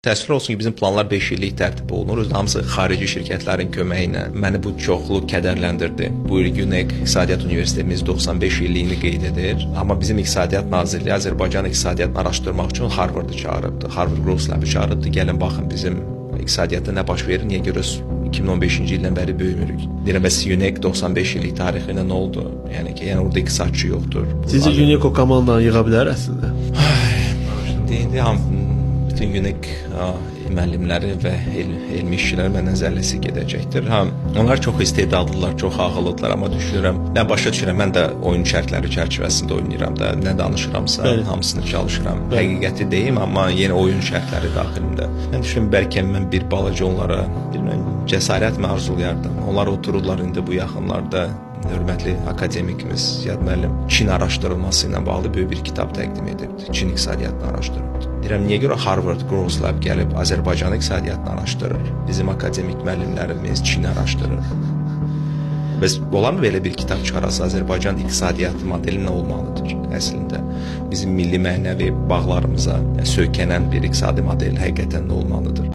Təəssüflər olsun ki, bizim planlar 5 illik tərtib olunur. Özü də hamısı xarici şirkətlərin köməyi ilə. Məni bu çoxlu kədərləndirdi. Bu il UNEQ İqtisadiyyat Universitetimiz 95 illiyini qeyd edir. Amma bizim İqtisadiyyat Nazirliyi Azərbaycan iqtisadiyyatını araşdırmaq üçün Harvard-ı çağırıbdı. Harvard Growth Lab-ı çağırıbdı. Gəlin baxın bizim iqtisadiyyatda nə baş verir, niyə görə 2015-ci ildən bəri böyümürük. Deyirəm, bəs UNEQ 95 illik tarixi ilə nə oldu? Yəni ki, yəni orada iqtisadçı yoxdur. Sizcə UNESCO komandanı yığa bilər əslində? İndi bütün UNEQ müəllimləri və elmi işçilər məndən zəlləsi gedəcəkdir. Ha, onlar çox istedadlılar, çox ağıllıdırlar, amma düşünürəm, mən başa düşürəm, mən də oyun şərtləri çərçivəsində oynayıram da, nə danışıramsa, Bəli. hamısını çalışıram. Bəli. Həqiqəti deyim, amma yenə oyun şərtləri daxilində. Mən düşünürəm bəlkə mən bir balaca onlara, bilmirəm, cəsarət mi arzulayardım. Onlar otururlar indi bu yaxınlarda hörmətli akademikimiz Ziyad müəllim Çin araşdırılması ilə bağlı böyük bir kitab təqdim edibdi. Çin iqtisadiyyatını araşdırıbdı. Deyirəm, niyə görə Harvard Growth Lab gəlib Azərbaycan iqtisadiyyatını araşdırır? Bizim akademik müəllimlərimiz Çini araşdırır. Bəs olarmı belə bir kitab çıxarasa Azərbaycan iqtisadiyyatı modeli nə olmalıdır əslində? Bizim milli mənəvi bağlarımıza söykənən bir iqtisadi model həqiqətən nə olmalıdır?